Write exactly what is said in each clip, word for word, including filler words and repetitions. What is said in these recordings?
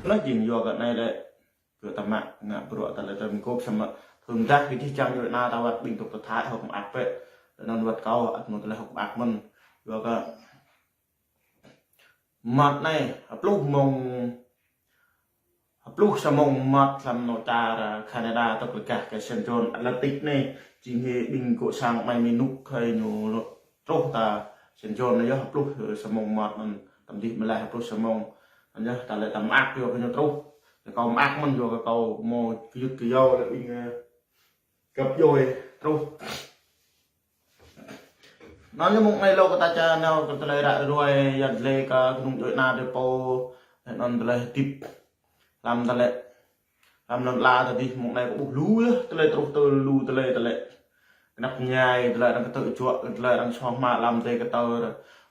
Anŭn jing yua kơ anai lĕ, kơ ta mă ngă bruă ta lĕ ta ƀing gŏp samơ̆. Thun dah kơ jih jang djuai ana ta wăt ƀing tŭk tơthai hŏk mơak pĕ. Lĕ anŭn wăt kâo ăt mơ̆ tơlơi hŏk mơak mơ̆n. Yua kơ mơmŏt anai, hơpluh mông, hơpluh sa mông mơmŏt lăm anŏ čar Canada tŏk lĕ gah kơ Saint John Atlantic anai. Jing hĭ ƀing gŏ sang amai mơnŭk hơi ñu truh ta Saint John anai yơh hơpluh sa mông mơmŏt anŭn, tơm dih mơlaih hơpluh sa mông. Anŭn yơh ta lĕ ta mơak yua kơ ñu truh. Lĕ kâo mơak mơ̆n yua kơ kâo hmâo gơyut gơyâo lĕ ƀing, ơ, găp djuai truh. Anŭn yơh mông anai lŏ kơ ta čang nao kơ tơlơi ră ruai yăn lĕ kơ kơnung djuai ana ta pô. Anŭn tơlơi hơdip lăm ta lĕ, lăm lŏn ala ta dih mông anai kơ ƀuh lu yơh tơlơi truh tơl lu tơlơi tơlơi. Kơnăp ñai tơlơi arăng kơtơ̆ juă, tơlơi arăng soh mă lăm tơi kơtơr.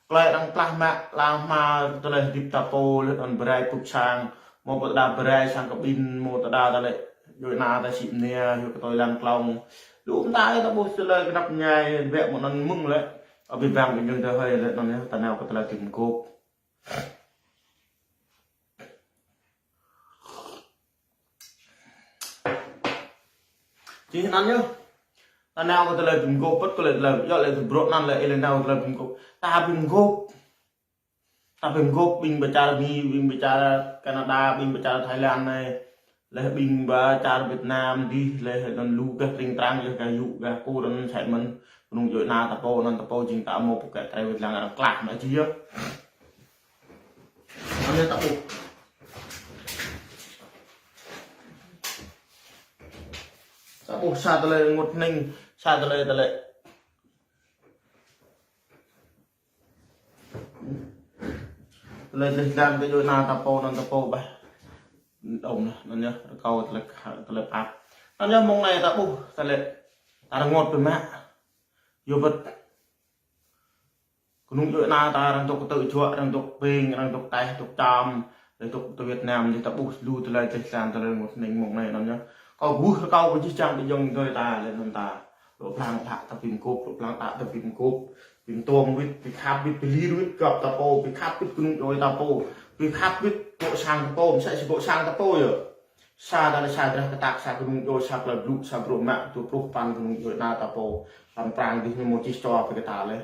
Tơlơi arăng plah mă lăm hma tơlơi hơdip ta pô lĕ anŭn bơrai pŭk sang. Hmâo pơtơđa bơrai sang kơ ƀing, hmâo tơđa ta lĕ djuai ana ta sĭ mơnia, yua kơ tui lăng klông. Lu mơta ta ƀuh tơlơi kơnăp ñai, wĕ mơ̆ng anŭn mơ̆ng lĕ. Abih bang ƀing gơ̆ng ta hơi lĕ anŭn yơh, ta nao kơ tơlơi ƀing gŏp. Jing anŭn yơh. Ta nao kơ tơlơi ƀing gŏp, pơ̆t kơ lĕ tơlơi, yua lĕ tơlơi bruă anŭn lĕ ih lĕ nao tơlơi ƀing gŏp. Ta ƀing gŏp. Ta ƀing gŏp, ƀing pơ čar Mi, ƀing pơ čar Canada, ƀing pơ čar Thái Lan anai. Lĕ ƀing pơ čar Việt Nam dih, lĕ anŭn lu gah tring trang, lĕ gah yŭ, gah kur anŭn sĕ mơ̆n. Kơnung djuai ana ta pô, anŭn ta pô jing ta hmâo pơkă tơlơi wĭt lăng arăng klah mă jih yơh. Anŭn yơh ta ƀuh. Ta ƀuh sa tơlơi rơngot hning, sa tơlơi tơlơi. Tơlơi dleh dlan kơ djuai ana ta pô, anŭn ta pô bah. Đŏng anŭn, anŭn yơh, rơkâo tơlơi kha-, tơlơi pap. Anŭn yơh mông anai ta ƀuh, tơlơi ta rơngot biă mă. Yua wơ̆t. Kơnung djuai ana ta arăng tŏk kơtơ̆ juă, arăng tŏk ping, arăng tŏk taih, tŏk čăm, arăng tŏk tơ Việt Nam, dih ta ƀuh lu tơlơi dleh dlan tơlơi rơngot hning mông anai anŭn yơh. Kâo kwưh rơkâo kơ jih jang ƀing gơ̆ng dơi ta lĕ anŭn ta. Lŏ blang đă ta ƀing gŏp, lŏ blang đă ta ƀing gŏp. Ƀing tuang wĭt, ƀing khăp wĭt, ƀing lir wĭt găp ta pô, ƀing khăp wĭt kơnung djuai ta pô, ƀing khăp wĭt gŏ sang ta pô, mơsĕ si gŏ sang ta pô yơh. Sa ta lĕ sa drah kơtăk, sa kơnung djuai, sa tơlơi blŭ, sa bruă mă, dua pluh păn kơnung djuai ana ta pô. Lăm prang dih ñu hmâo čih čô pơ kơ ta lĕ.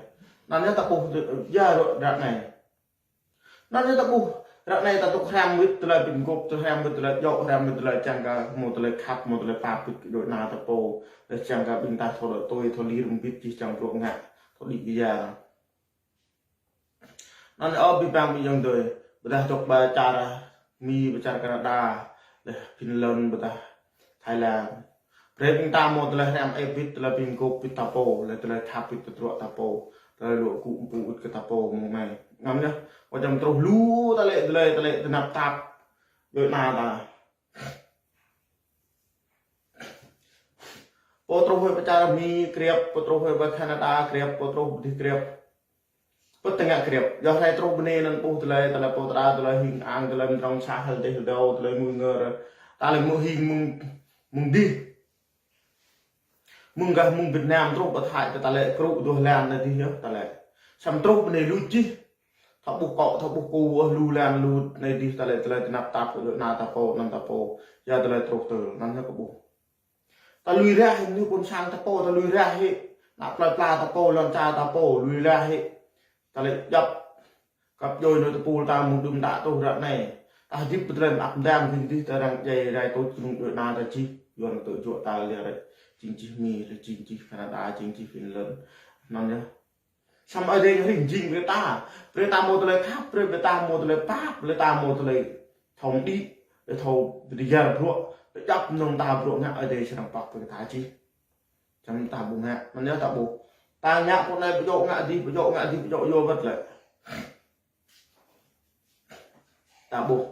Anŭn yơh ta ƀuh, yua ră anai. Anŭn yơh ta ƀuh, ră anai ta tŏk hrăm wĭt tơlơi ƀing gŏp, tŏk hrăm wĭt tơlơi djơ̆, hrăm wĭt tơlơi čang kơ, hmâo tơlơi khăp, hmâo tơlơi pap wĭt kơ djuai ana ta pô. Lĕ čang kơ ƀing ta thâo đuaĭ tui, thâo lir rơmbit jih jang bruă ngă, thâo đĭ kơ yang. Anŭn ơ abih bang ƀing gơ̆ng dơi, ƀôdah tŏk pơ čar Mi, pơ čar Canada, lĕ Finland, ƀôdah Thái Lan. Brơi ƀing ta hmâo tơlơi hrăm ĕp wĭt tơlơi ƀing gŏp wĭt ta pô, lĕ tơlơi khăp wĭt tơdruă ta pô, tơlơi luă gŭ mpŭ wĭt kơ ta pô mông anai. Anŭn yơh, kơ čăm truh lu tơlơi, tơlơi, tơlơi tơnap tap djuai ana ta. Pô truh hơi pơ čar Mi kriăp, pô truh hơi pơ Canada kriăp, pô truh dih kriăp. Pơ̆t tơngă kriăp. Yua hrơi truh bơnai anŭn ƀuh tơlơi, tơlơi pô tơra, tơlơi hing ang, tơlơi mơdrŏng sa hơl dêh hơdâo, tơlơi mui ngơr. Tơlơi mui hing mơ̆ng, mơ̆ng dih. Mơ̆ng gah mơ̆ng Việt Nam truh pơ Thái, tơlơi krŭ duah lan anai dih yơh, tơlơi. Samơ̆ truh bơnai lu jih. Thâo ƀuh kŏ, thâo ƀuh ku, ơ, lu lan, lu anai dih, tơlơi, tơlơi tơnap tap, tơlơi ana ta pô, anŭn ta pô. Yua tơlơi truh tơl, anŭn yơh kơ ƀuh. Ta lui rah hĭ ñu ƀôn sang ta pô, ta lui rah hĭ. Ană plơi pla ta pô, lŏn čar ta pô, lui rah hĭ. Ta lĕ djŏp. Găp djuai ñu ta pô ta mơ̆ng đưm đă truh ră anai. Ta hơdip pơ tơlơi mơak mơdang hĭ dih ta arăng djai rai tŭ kơnung djuai ana ta jih. Yua arăng tŭ juă ta lĕ rai. Jing jih Mi, rai jing jih Canada, jing jih Finland. Anŭn yơh. Samơ̆ Ơi Adai ñu ring jing brơi ta. Brơi ta hmâo tơlơi khăp, brơi, brơi ta hmâo tơlơi pap, brơi ta hmâo tơlơi thâo đĭ, brơi thâo bơdjai bruă, brơi djŏp mơnơ̆ng ta bruă ngă Ơi Adai srăng pap brơi ta jih. Čăm ta ƀu ngă, anŭn yơh ta ƀuh. Ta ngă pô anai pơjŏ ngă dih, pơjŏ ngă dih, pơjŏ yua wơ̆t lĕ. Ta ƀuh.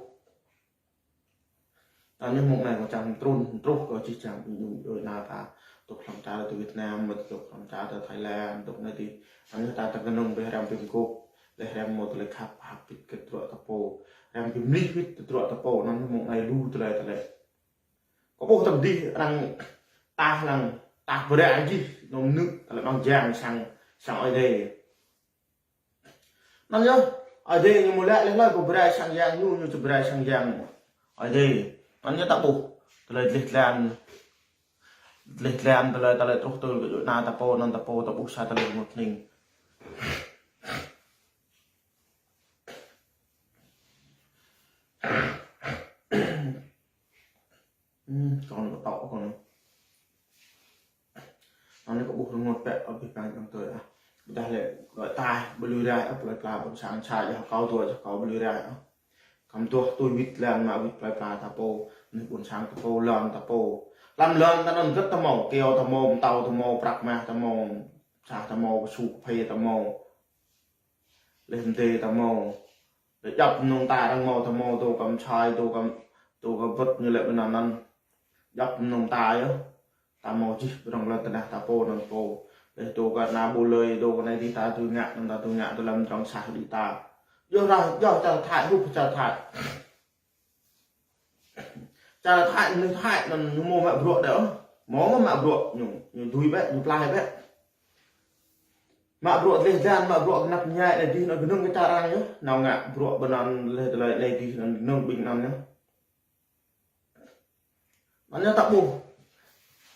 Anŭn yơh mông anai kâo čang trŭn, truh kơ jih jang ƀing djuai ana ta. Tŏk hlăm čar tơ Việt Nam, mơ̆ tŏk hlăm čar tơ Thái Lan, tŏk anai dih. Anŭn yơh ta tơ kơnơ̆ng brơi hrăm ƀing gŏp, lĕ hrăm hmâo tơlơi khăp, khăp wĭt kơ tơdruă ta pô. Hrăm ƀing mlih wĭt tơdruă ta pô, anŭn yơh mông anai lu tơlơi tơlơi. Kâo ƀuh tơm dih arăng tah lăng, tah brơi jih, anŭn mơnư̆, tơlơi ƀăng jang sang, sang Ơi Adai. Anŭn yơh, Ơi Adai ñu mơ̆ lĕ lĕ lơi pô bơrai sang yang ñu, ñu či bơrai sang yang. Ơi adơi, anŭn yơh ta ƀuh. Tơlơi dleh dlan, dleh dlan tơlơi, tơlơi truh tơl kơ djuai ana ta pô, anŭn ta pô ta ƀuh sa tơlơi rơngot hning. Hmm, kâo kơtŏk kâo. Anai kâo ƀuh rơngot pĕ, abih bang ayŏng adơi ah. Ƀôdah lĕ kơ ta ƀu lui rai ôh, plơi pla ƀôn sang sa, yua kâo dua, yua kâo ƀu lui rai ôh. Kăm tuah tui wĭt lăng mă wĭt plơi pla ta pô, mơnuih ƀôn sang ta pô, lŏn ta pô. Lăm lŏn ta anŭn gơ̆t ta hmâo, kyâo ta hmâo, mơtâo ta hmâo, prăk mah ta hmâo, sa ta hmâo, kơsu kơphê ta hmâo. Leh mơdê ta hmâo. Leh djŏp mơnơ̆ng ta arăng hmâo, ta hmâo dŏ kăm čai, dŏ kăm, dŏ kăm bơ̆t ñu lĕ ƀơi anŭn anŭn. Djŏp mơnơ̆ng ta yơh. Ta hmâo jih ƀơi rŏng lŏn tơnah ta pô anŭn pô. Leh dŏ kơ ană ƀu lơi, dŏ kơ anai dih ta tui ngă, anŭn ta tui ngă, dŏ lăm trong sah đĭ ta. Yơh rah, yơh čar Thái, hrup čar Thái. Čar Thái, mơnuih Thái anŭn ñu hmâo mă bruă đôč. Hmâo mă bruă ñu, ñu dưi bĕ, ñu plai bĕ. Mă bruă dleh dlan, mă bruă kơnăp ñai, anai dih anŭn gơnơ̆ng kơ čar arăng yơh. Nao ngă bruă ƀơi anŭn leh tơlơi anai dih anŭn gơnơ̆ng ƀing anŭn yơh. Anŭn yơh ta ƀuh.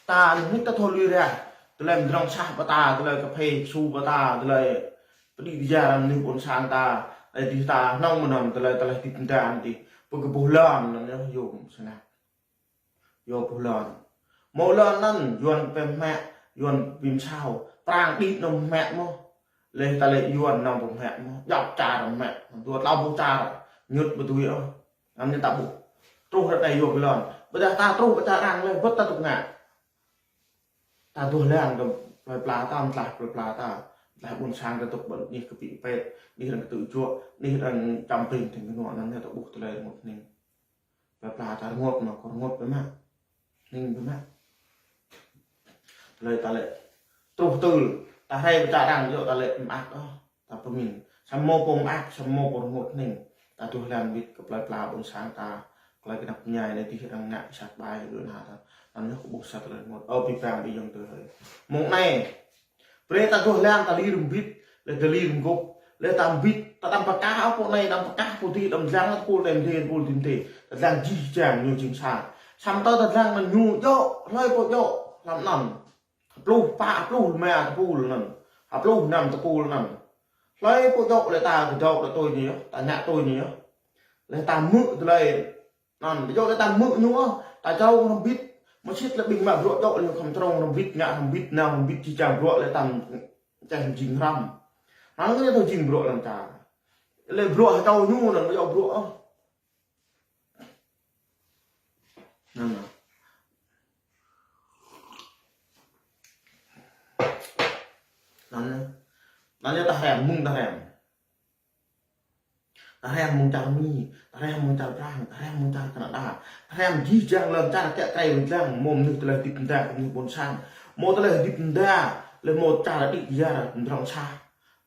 Ta anŭn nik ta thâo lui rai. Tơlơi mơdrŏng sah pơ ta, tơlơi kơphê kơsu pơ ta, tơlơi pơđĭ pơyar mơnuih ƀôn sang ta, tơlơi dih ta hnong mơnơ̆ng, tơlơi, tơlơi dih pơdah dih. Pơkơbuh lŏn anŭn yơh yôm sơnap. Yua ƀuh lŏn. Hmâo lŏn anŭn, Yuan pơmă, Yuan pơmsao, Prang đĭ anŭn pơmă mơ̆n. Leh ta lĕ Yuan anŭn pơmă mơ̆n, djŏp čar pơmă, dua tlâo boh čar, ñŭt ƀu dưi ôh. Anŭn yơh ta ƀuh. Truh ră anai yua ƀuh lŏn. Ƀôdah ta truh pơ čar arăng leh, wơ̆t ta tŭ ngă. Ta duah lăng kơ plơi pla ta, mơtlaih plơi pla ta. Mơtlaih ƀôn sang ta tŭk ƀơi anih kơpĭ pĕt, anih arăng kơtư̆ juă, anih arăng čăm pĭng tĭng kơnuă, anŭn yơh ta ƀuh tơlơi rơngot hning. Plơi pla ta rơngot mơ̆n, kơ rơngot biă mă. Hning biă mă. Tơlơi ta lĕ truh tơl, ta rai pơ čar arăng yơh ta lĕ mơak ôh. Ta pơmĭn. Samơ̆ pô mơak, samơ̆ pô rơngot hning. Ta duah lăng wĭt kơ plơi pla ƀôn sang ta. Tơlơi kơnăp ñai anai dih arăng ngă sat ƀai djuai ana ta. Anŭn yơh kâo ƀuh sa tơlơi rơngot. Ơ abih bang ƀing ayŏng adơi. Mơ̆ng anai. Brơi ta duah lăng ta li rơmbit, leh ta li rơngôp, leh ta mbĭt, ta đăm pơkah ôh pô anai, đăm pơkah pô dih, đăm lăng ta pô anai mơdê, pô dih mơdê. Ta lăng jih jang ñu jing sa. Samơ̆ ta lăng anŭn ñu djơ̆, hlơi pô djơ̆, lăm anŭn. Pluh pă, pluh rơma tơpul anŭn. Ha pluh năm tơpul anŭn. Hlơi pô djơ̆ leh ta kơdŏp leh tui ñu yơh, ta ngă tui ñu yơh. Leh ta hmư̆ tơlơi Anŭn, ƀu djơ̆ leh ta hmư̆ ñu ôh, ta črông rơmbit. Mơsĭt leh ƀing mă bruă djơ̆ leh ñu khŏm črông rơmbit, ngă rơmbit, nao rơmbit jih jang bruă leh ta čeh jing hrăm. Anŭn ñu thâo jing bruă lăm čar. Leh bruă hơtâo ñu anŭn ƀu djơ̆ bruă ôh. Anŭn. Anŭn. Anŭn ñu ta hrăm, mơ̆ng ta hrăm. Ta hrăm mơ̆ng čar Mi, ta hrăm mơ̆ng čar Prang, ta hrăm mơ̆ng čar Canada, ta hrăm jih jang lŏn čar kiă krei wai lăng, hmâo mơnuih tơlơi hơdip mơda kơ mơnuih ƀôn sang, hmâo tơlơi hơdip mơda, leh hmâo čar đĭ kyar mơdrŏng sah,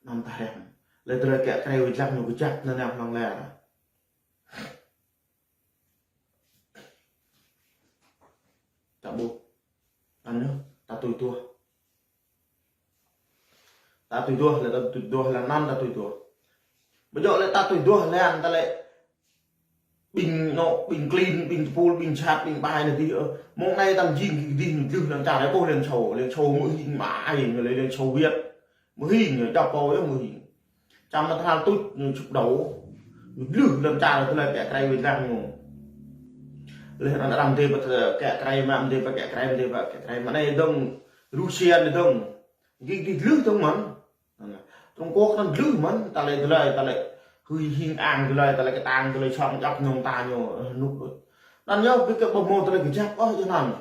anŭn ta hrăm. Leh tơlơi kiă krei wai lăng ñu kơjăp nanao hlŏng lar. Ta ƀuh. Anŭn yơh, ta tui duah. Ta tui duah, leh ta tui duah, leh anŭn ta tui duah. Ƀu djơ̆ leh ta tui duah, leh anŭn ta lĕ ƀing anŏ, ƀing klin, ƀing tơpul, ƀing sat, ƀing ƀai anai dih, ơ. Mơ̆ng anai ta jing kơ dih ñu dlưh lŏn čar, ƀuh Liên Xô, Liên Xô mơ̆ hing mă ai, ñu lĕ Liên Xô Việt. Mơ̆ hing ñu djŏp pô yơh mơ̆ hing. Čăm mă tơhnal tuč ñu sụp đổ. Ñu dlưh lŏn čar tơlơi kiă krei wai lăng ñu. Leh anŭn arăng mơdê pơ kiă krei mă, mơdê pơ kiă krei, mơdê pơ kiă krei mă. Anai dơ̆ng Russia anai dơ̆ng. Gih gih dlưh dơ̆ng mơ̆n. Trung Quốc anŭn dlưh mơ̆n, tơlơi tơlơi, tơlơi. Hui hing ang tơlơi, tơlơi kơtang, tơlơi song djŏp mơnơ̆ng ta ñu, ơ, nuk đôč. Anŭn yơh, ƀing gih ƀu hmâo tơlơi kơjăp ôh yơh anŭn.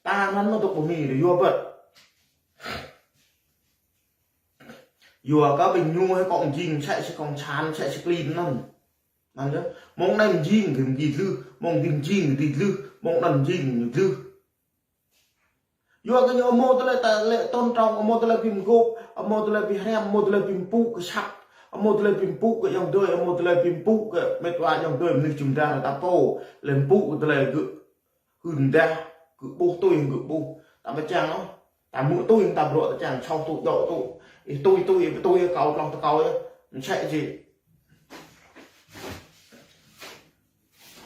Ta anŭn mơ̆ dŏ pơ Mi, yua ƀơ̆t. Yua kơ ƀing ñu hơi kŏng jing, sĕ sĕ kŏng čan, sĕ sĕ klin anŭn. Anŭn yơh. Mơ̆ng anai mơ̆ng jing, gih mơ̆ng gih dlưh, mơ̆ng gih mơ̆ng jing, gih dlưh, mơ̆ng anŭn mơ̆ng jing, ñu dlưh. Yua kơ ñu hmâo tơlơi ta lĕ tôn trọng, hmâo tơlơi ƀing gôp, hmâo tơlơi ƀing hrăm, hmâo tơlơi ƀing pŭ kơ sat, hmâo tơlơi ƀing pŭ kơ ayŏng adơi, hmâo tơlơi ƀing pŭ kơ mĕt wa ayŏng adơi, mơnuih jum dar ta pô, lĕ pŭ kơ tơlơi gơ̆. Hưn dah, gơ̆ ƀuh tui, gơ̆ ƀuh. Ta ƀu čang ôh. Ta hmư̆ tui, ta bruă ta čang, soh tŭ, djŏ tŭ. Ih tui tui, ih tui, kâo tloh tơ kâo yơh. Mơsĕ či.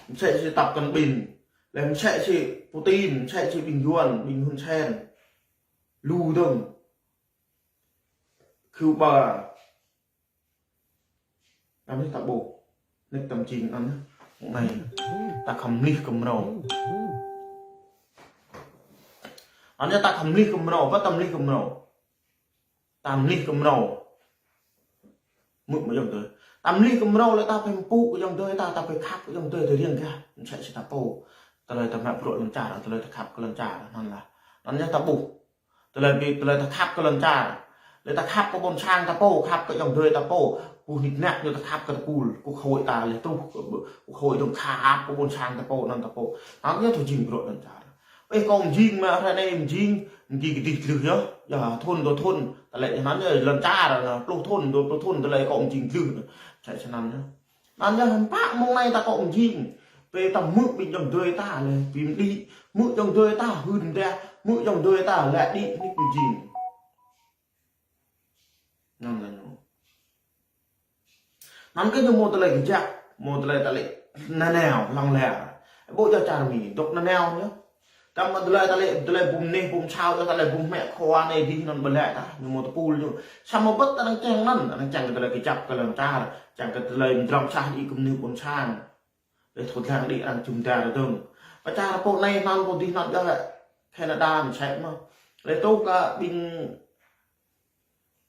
Msĕ si Tập Cận Bình, lĕ msĕ si Putin, msĕ si ƀing Yuan, ƀing Hun Sen. Lu dơ̆ng. Cuba. Anŭn yơh ta ƀuh. Nik tơm jing anŭn yơh. Mơ̆ng anai. Ta khŏm mlih kơ mrâo. Anŭn yơh ta khŏm mlih kơ mrâo, ƀă ta mlih kơ mrâo. Ta mlih kơ mrâo. Mŭt mă ayŏng adơi. Ta mlih kơ mrâo lĕ ta pơpŭ kơ ayŏng adơi ta, ta pơkhăp kơ ayŏng adơi ta riêng gah. Msĕ si ta pô. Tơlơi ta mă bruă lŏn čar, tơlơi ta khăp kơ lŏn čar. Anŭn lah. Anŭn yơh ta ƀuh. Tơlơi ƀing, tơlơi ta khăp kơ lŏn čar. Lĕ ta khăp kơ ƀôn sang ta pô, khăp kơ ayŏng adơi ta pô. Pô nik nak ñu ta khăp kơ tơpul, kơ khối ta lĕ truh, kơ khối dơ̆ng khăp kơ ƀôn sang ta pô, anŭn ta pô. Anŭn yơh tui jing bruă lŏn čar. Ơ, kâo mjing mă hrơi anai mjing, mjing kơ dih dlưh yơh. Yơh, thŭn dua thŭn, tơlơi anŭn yơh lŏn čar, pluh thŭn, dua pluh thŭn, tơlơi kâo mjing dlưh. Čai čơnăn yơh. Anŭn yơh hơmpă mơ̆ng anai ta kơ mjing. Pơ ta mŭt ƀing ayŏng adơi ta lĕ, ƀing đĭ, mŭt ayŏng adơi ta hưn đah, mŭt ayŏng adơi ta lĕ đĭ nik mjing. Anŭn lah ñu. Anŭn kơ ñu mâo tơlơi kơjăp, mâo tơlơi tơlơi nanao, lăng lĕ. Ƀu djơ̆ čar Mi, dŏ nanao ñu. Tăm mă tơlơi tơlơi, tơlơi bum neh, bum sao, tơlơi bum mĕ khua anai dih anŭn ƀu lĕ ta, ñu mâo tơpul ñu. Samơ̆ ƀĕ ta anŭn čang anŭn, anŭn čang kơ tơlơi kơjăp kơ lŏn čar, čang kơ tơlơi mdrŏng sah i kơ mnuih ƀôn sang. Lĕ thâo lăng đĭ arăng jum dar dơ̆ng. Pơ čar pô anai anŭn pô dih anŭn djơ̆ Canada msĕ mơ̆n. Lĕ tŭ kơ ƀing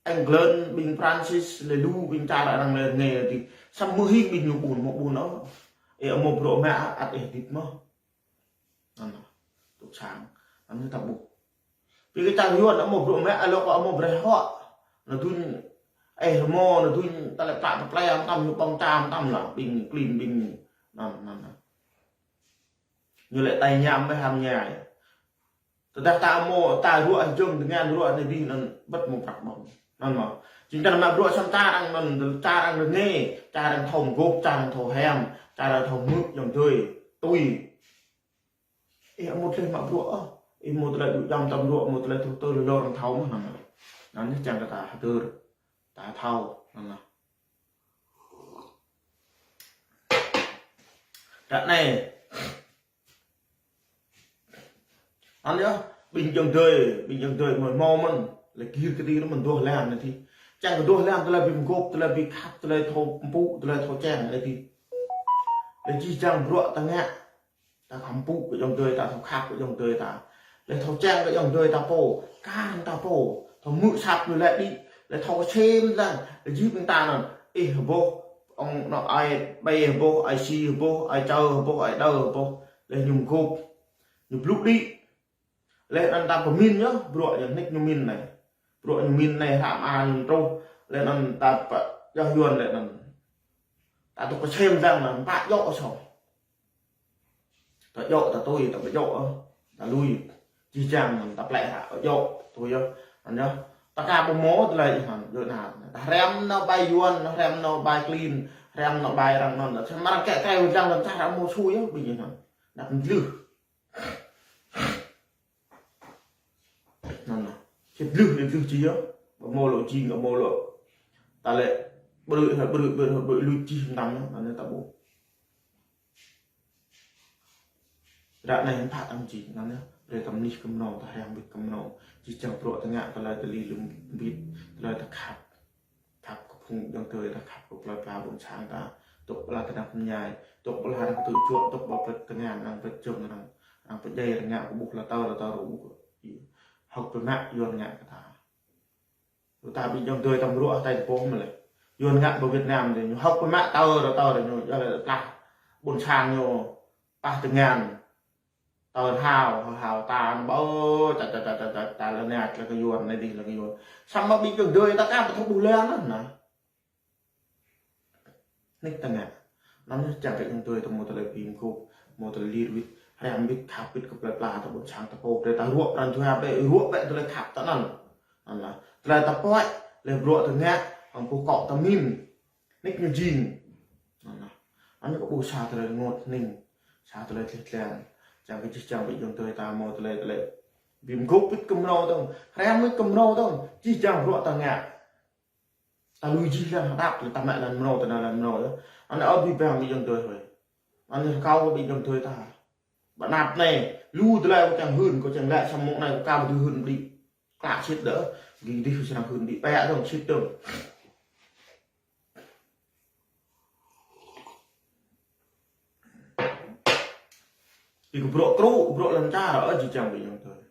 England, ƀing Francis, lĕ lu ƀing čar arăng lĕ rơngai dih. Samơ̆ hing ƀing ñu ƀun, mâo ƀun ôh. Ih mâo bruă mă ăt ih hơdip mơ̆n. Anŭn lah. Tŭ sang. Anŭn ta ƀuh. Ƀing kơ čar Yuan ih mâo bruă mă, ih lŏ kơ ih mâo brơi hŏ. Anŭn duñ, ih mâo, anŭn duñ, tơlơi plă tơplơi, mơtam ñu ƀơ̆ng čam, mơtam lah. Ƀing klin, ƀing, anŭn, anŭn, anŭn. Ñu lĕ tai ñam mơ̆ ham ñai. Tơdah ta mâo, ta ruă jơ̆ng tơngan ruă anai dih anŭn ƀĕ mâo prăk ƀơ̆ng. Anŭn mơ̆n. Jing ta mă bruă săm čar arăng anŭn, čar arăng rơngai, čar arăng thâo mgôp, čar arăng thâo hiam, čar arăng thâo mŭt ayŏng adơi. Tui. Ih mâo tơlơi mă bruă ôh. Ih mâo tơlơi dŏ jăm tăm ruă, mâo tơlơi thâo tơl lŏn arăng thâo mơ̆n anŭn. Anŭn yơh čang kơ ta hơdơr. Ta thâo. Anŭn lah. Ră anai. Anŭn yơh, ƀing ayŏng adơi, ƀing ayŏng adơi mơ̆n mâo mơ̆n, lĕ gir kơti anŭn mơ̆n duah lăng anai dih. Čang kơ duah lăng tơlơi ƀing mgôp, tơlơi ƀing khăp, tơlơi thâo pơpŭ, tơlơi thâo čang anai dih. Lĕ jih jang bruă ta ngă, ta khŏm pŭ kơ ayŏng adơi ta, thâo khăp kơ ayŏng adơi ta. Lĕ thâo čang kơ ayŏng adơi ta pô, kar ta pô, thâo mŭt sap ñu lĕ đĭ, lĕ thâo kơsem lăng, lĕ jih ƀing ta anŭn, ih hơboh, ong anŏ ai ƀai hơboh, ai si hơboh, ai čơ hơboh, ai đơ hơboh, lĕ ñu mgôp, ñu blŭ đĭ. Lĕ anŭn ta pơmĭn yơh, bruă ñu nik ñu mĭn anai. Bruă ñu mĭn anai hră mơar ñu truh, lĕ anŭn ta pơ, yơh Yuan lĕ anŭn. Ta tŭ kơsem lăng anŭn, pă djơ̆ soh. Ta djơ̆, ta tui, ta ƀu djơ̆, ta lui. Jih jang anŭn, ta plĕ hră, ta djơ̆, tui yơh. Anŭn yơh. Ta ka ƀu mâo tơlơi ih anŭn, djơ̆ anŭn. Ta hriăm nao ƀai Yuan, hriăm nao ƀai klin, hriăm nao ƀai arăng anŭn. Samơ̆ arăng kĕ kĕ lăng lŏn čar arăng mâo sui yơh, ƀing ih anŭn. Đăp dlưh. Anŭn lah. Sĭt dlưh, lĕ dlưh či yơh. Ƀu mâo lŏ jing, ƀu mâo lŏ. Ta lĕ, ƀrư̆, ƀrư̆, ƀrư̆, ƀrư̆, lui jih mơtam yơh, anŭn yơh ta ƀuh. Ră anai hơmpă tơm jing, anŭn yơh, brơi ta mlih kơ mrâo, ta hriăm bĭt kơ mrâo. Jih jang bruă ta ngă, tơlơi ta li lơ̆m bĭt, tơlơi ta khăp. Khăp kơ phung ayŏng adơi ta, khăp kơ plơi pla ƀôn sang ta. Dŏ pơ ala tơnap tơñai, dŏ pơ ala arăng tơjuă, dŏ pơ ala plơi tơngan, arăng plơi jơ̆ng, arăng, arăng pơdjai, arăng ngă kơ ƀuh ala tơl, ala tơl arăng ƀuh. Hơ̆k pơmă Yuan ngă kơ ta. Tơdah ƀing ayŏng adơi ta mrô hơtai ta pô mơ̆ lĕ. Yuan ngă pơ Việt Nam dih, ñu hơ̆k pơmă tơl, tơl ñu, yua lĕ plah ƀôn sang ñu, pah tơngan. Tơl hao, hao ta, ƀơ, ta, ta, ta, ta, ta, lĕ anai, lĕ kơ Yuan, anai dih, lĕ kơ Yuan. Samơ̆ ƀing ayŏng adơi ta ka ƀu thâo ƀuh lĕ anŭn, anŭn. Nik ta ngă. Anŭn yơh čang kơ ayŏng adơi ta mâo tơlơi bi mơguah, mâo tơlơi lir wĭt, hriăm wĭt, khăp wĭt kơ plơi pla ta ƀôn sang ta pô. Tơlơi ta ruă pran jua bĕ, ruă bĕ tơlơi khăp ta anŭn. Anŭn lah. Tơlơi ta pơhiăp, lĕ bruă ta ngă, hăng pô kŏ ta mĭn. Nik ñu jing. Anŭn lah. Anŭn kơ ƀuh sa tơlơi rơngot hning. Sa tơlơi tleh tlan. Čang kơ jih jang ƀing ayŏng adơi ta mâo tơlơi, tơlơi bi mơguah wĭt kơ mrâo dơ̆ng. Hriăm wĭt kơ mrâo dơ̆ng. Jih jang bruă ta ngă. Ta lui jih lăng hơdăp, lĕ ta mă lăng mrâo, ta nao lăng mrâo yơh. Anai ơ abih bang ƀing ayŏng adơi hơi. Anŭn kâo kơ ƀing ayŏng adơi ta. Ƀơi anăp anai, lu tơlơi kâo čang hưn, kâo čang lĕ samơ̆ anai kâo ka ƀu dưi hưn đĭ. Klă sĭt đơ, gih dih srăng hưn đĭ, pĕ dong sĭt dong. Ih kơ bruă kru, bruă lŏn čar, ơ, či čang ƀing ayŏng adơi.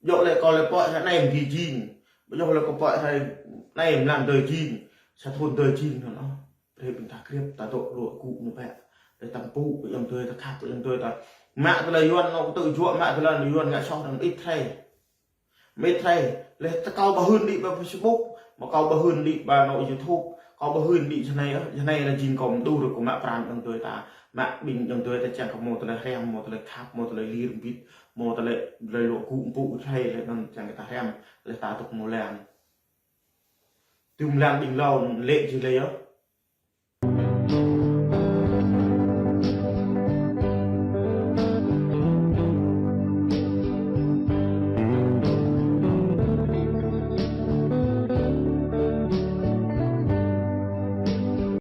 Djơ̆ lĕ kâo lĕ pơ̆i hrơi anai mơ̆ng gih jing. Djơ̆ lĕ kâo pơ̆i hrơi anai mlam adơi jing. Sa thŭn adơi jing anŭn ôh. Brơi ƀing ta kriăp, ta dŏ luă gŭ ñu pĕ. Brơi ta pŭ, ƀing ayŏng adơi ta khăp, ƀing ayŏng adơi ta. Mă tơlơi Yuan anŭn kơ tŭ juă, mă tơlơi Yuan ngă soh anŭn mơit hrơi. Mơit hrơi. Lĕ ta kâo ƀu hưn đĭ ƀơi Facebook. Mă kâo ƀu hưn đĭ ƀơi anŭn YouTube. Kâo ƀu hưn đĭ jơnai, jơnai lĕ jing kâo mơ̆ng đŭ rơ̆ kâo mă pran ayŏng adơi ta. Mă ƀing ayŏng adơi ta čang kơ mâo tơlơi hrăm, mâo tơlơi khăp, mâo tơlơi lir bit. Mâo tơlơi, tơlơi luă gŭ pŭ hrơi lĕ anŭn čang kơ ta hrăm, lĕ ta tŭk mơ̆ng lăng. Tŭm lăng ƀing hlâo lĕ či lĕ yơh,